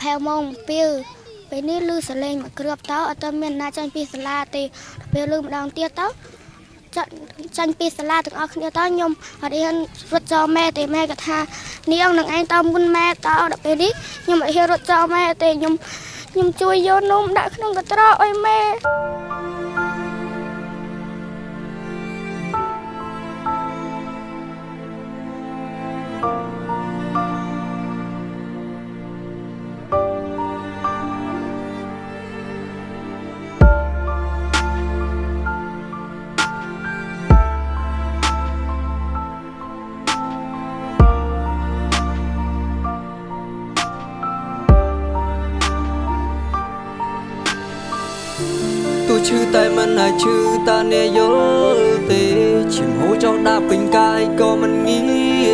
ហែលម៉ោង7ពេលនេះឮសលេងមកគ្រាប់ទៅអត់មានណាចាញ់ពីសាលាទេពេលឮម្ដងទៀតទៅចាញ់ពីសាលាទាំងអស់គ្នាទៅខ្ញុំអត់ហ៊ានរត់ចោលម៉ែទេម៉ែក៏ថានាងនឹងឯងតមុនម៉ែតដល់ពេលនេះខ្ញុំអត់ហ៊ានរត់ចោលម៉ែទេខ្ញុំជួយយកនំដាក់ក្នុងកត្រកឲ្យម៉ែឈឺតែមិនអាចឈឺតាអ្នកយល់ទេឈាមហូរចោះដាក់ពេញកាយក៏មិនងា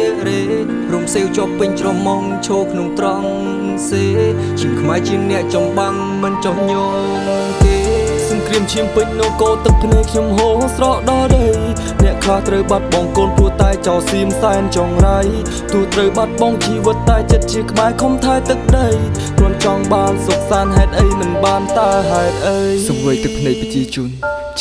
ករេរំសេវជាប់ពេញច្រមុះឈរក្នុងត្រង់សេឈាមខ្មែរជាអ្នកចំបាំងមិនចោះញងទេសង្គ្រាមឈាមពេញនគរទឹកភ្នែកខ្ញុំហូរស្រក់ដល់ដីអ្នកខ្លះត្រូវបាត់បង់កូនព្រោះតែចោលសៀមសែនចង្រៃទោះត្រូវបាត់បង់ជីវិតតែចិត្តជាខ្មែរខំថែទឹកដីគ្រាន់ចង់បានសុខសាន្តហេតុអីមិនបានតើហេតុអីសង្វេយទឹកភ្នែកប្រជាជន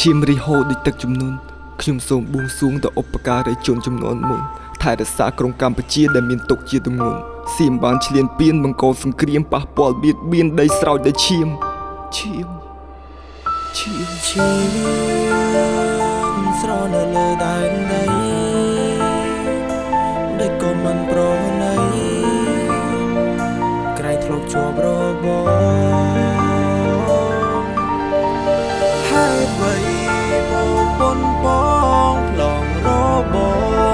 ឈាមរីហូរដូចទឹកជំនន់ខ្ញុំសូមបួងសួងដល់ឧបការីជនចំនួនមុនថែរក្សាក្រុងកម្ពុជាដែលមានទុកជាទម្ងន់សៀមបានឈ្លានពានបង្កសង្គ្រាមប៉ះពាល់បៀតបៀនដីស្រោចដោយឈាមឈាមឈាមឈាមស្រនៅលើដែនដីដីក៏មិនប្រណីក្រែងធ្លាប់ជាប់របរហេតុអ្វីមកប៉ុនបងប្លងរប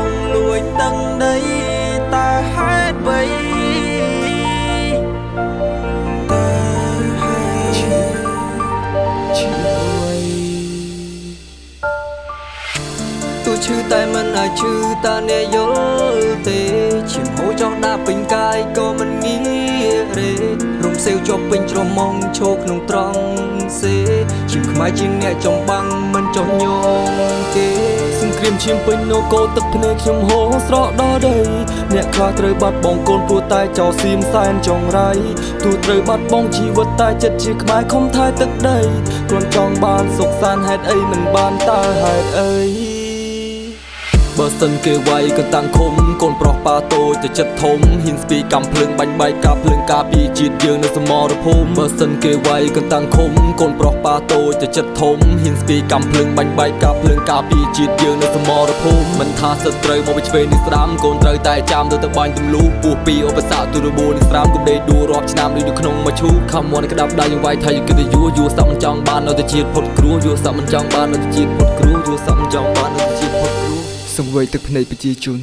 ងលួចតឹងដីតើហេតុអ្វីតើហេតុទោះឈឺតែមិនអាចឈឺតាអ្នកយល់ទេឈាមហូរចោះដាក់ពេញកាយក៏មិនងាករេរំសេវជាប់ពេញច្រមុះឈរក្នុងត្រង់សេឈាមខ្មែរជាអ្នកចំបាំងមិនចោះញងទេសង្គ្រាមឈាមពេញនគរទឹកភ្នែកខ្ញុំហូរស្រក់ដល់ដីអ្នកខ្លះត្រូវបាត់បង់កូនព្រោះតែចោលសៀមសែនចង្រៃទោះត្រូវបាត់បង់ជីវិតតែចិត្តជាខ្មែរខំថែទឹកដីគ្រាន់ចង់បានសុខសាន្តហេតុអីមិនបានតើហេតុអីបើសិនគេវាយក៏តាំងឃុំកូនប្រុសប៉ាតូចទៅចិត្តធំហ៊ានស្ពីកំភ្លើងបាញ់បែកការភ្លើងការពីជាតិយើងនៅសមរភូមិបើសិនគេវាយក៏តាំងឃុំកូនប្រុសប៉ាតូចទៅចិត្តធំហ៊ានស្ពីកំភ្លើងបាញ់បែកការភ្លើងការពីជាតិយើងនៅសមរភូមិមិនថាសត្រូវមកពីឆ្វេងនេះស្ដាំកូនត្រូវតែចាំទៅបាញ់ទម្លុះពោះពីឧបសគ្គទូរបួនេះស្រាមកុំដេកដួលរាប់ឆ្នាំដូចនៅក្នុងមួយឈូខំមកក្តាប់ដៃយើងវាយថាយើងគិតទៅយួរយួរសាប់មិនចង់បាននៅតែជាតិផុតគ្រោះយួរសាប់មិនចង់បាននៅតែជាតិផុតគ្រោះយួរសាប់មិនចង់បាននៅតែជាតិផុតគ្រោះសង្វេយទឹកភ្នែកប្រជាជន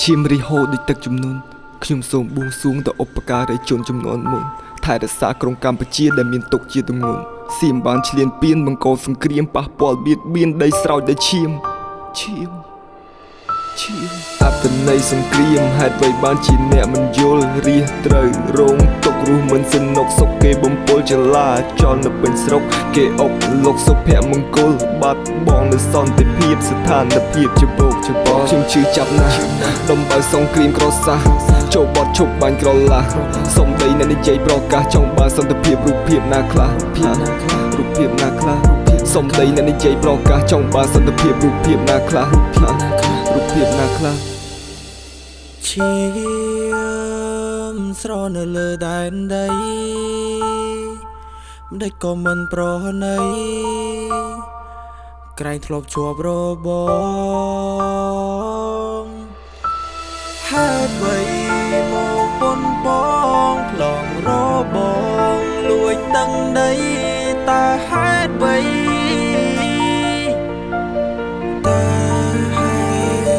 ឈាមរីហូរដូចទឹកជំនន់ខ្ញុំសូមបួងសួងដល់ឧបការីជនចំនួនមុនថែរក្សាក្រុងកម្ពុជាដែលមានទុកជាទម្ងន់សៀមបានឈ្លានពានបង្កសង្គ្រាមប៉ះពាល់បៀតបៀនដីស្រោចដោយឈាមឈាមឈាមអត្តន័យសង្គ្រាមហេតុអ្វីបានជាអ្នកមិនយល់រាសត្រូវរងទុករស់មិនសនុកសុខគេបំពុលចលាចលនៅពេញស្រុកគេអុកលោកសុភមង្គលបាត់បង់នៅសន្តិភាពស្ថានភាពជាបោកជាបោខ្ញុំឈឺចាប់ណាស់ដំបៅសង្គ្រាមក្រសាសចូលបត់ឈប់បាញ់ក្រឡាសំដីអ្នកនិយាយប្រកាសចង់បានសន្តិភាពរូបភាពណាខ្លះរូបភាពណាខ្លះសំដីអ្នកនិយាយប្រកាសចង់បានសន្តិភាពរូបភាពណាខ្លះរូបភាពណាខ្លះឈាមស្រនៅលើដែនដីម្ដេចក៏មិនប្រណីក្រែងធ្លាប់ជាប់របងហេតុអ្វីមកប៉ុនបងប្លងរបងលួចតឹងដីតើហេតុអ្វីតើហេតុ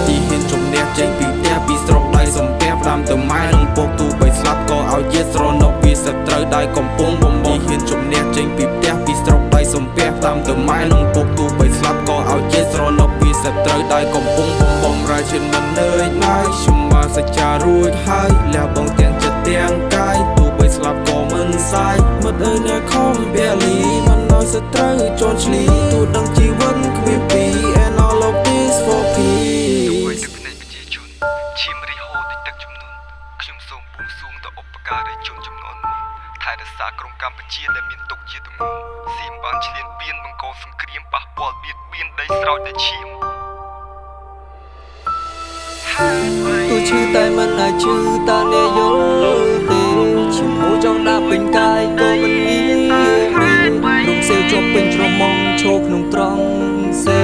ទីហ៊ានជំនះចេញពីផ្ទះពីស្រុកដៃសំពះផ្ដាំទៅម៉ែនឹងពុកទូបីស្លាប់ក៏ឲ្យជាតិស្រណុកពីសត្រូវដែលកំពុងបំបងហ៊ានជំនះចេញពីផ្ទះពីស្រុកដៃសំពះផ្ដាំទៅម៉ែនឹងពុកទូបីស្លាប់ក៏ឲ្យជាតិស្រណុកពីសត្រូវដែលកំពុងបំបងរាជិនមិននឿយណាយខ្ញុំបានសច្ចារួចហើយលះបង់ទាំងចិត្តទាំងកាយទូបីស្លាប់ក៏មិនសាយមិត្តអើយអ្នកខំពលីមិនឲ្យសត្រូវជន់ឈ្លីទូដឹងជីវិតគ្មានពី and all of this for peace ទឹកភ្នែកប្រជាជនឈាមរីហូរដូចទឹកជំនន់ខ្ញុំសូមបួង សួងដល់ឧបការីជនចំនួនមុនថែរក្សាក្រុងកម្ពុជាដែលមានទុកជាទម្ងន់សៀមបានឈ្លានពានបង្កសង្គ្រាមប៉ះពាល់បៀតបៀនដីស្រោចដោយឈាម ទោះឈឺតែមិនអាចឈឺតើអ្នកយល់ទេឈាមហូរចង់ដាក់ពេញកាយក៏មិនងាយររំសេវជាប់ពេញច្រមុំឈរក្នុងត្រង់សេ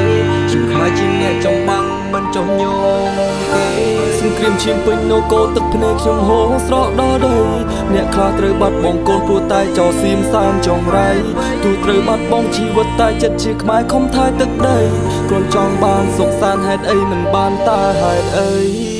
ជាខ្មែរជាអ្នកចំបាំងមិនចោះញោមគេ សង្គ្រាមឈាមពេញនគរទឹកភ្នែកខ្ញុំហូរស្រក់ដល់ដីអ្នកខ្លះត្រូវបាត់បង់កូនព្រោះតែចោលសៀមសែនចងរៃទូត្រូវបាត់បង់ជីវិតតែចិត្តជាខ្មែរខំថែទឹកដីគ្រាន់ចង់បានសុខសាន្តហេតុអីមិនបានតើហេតុអី?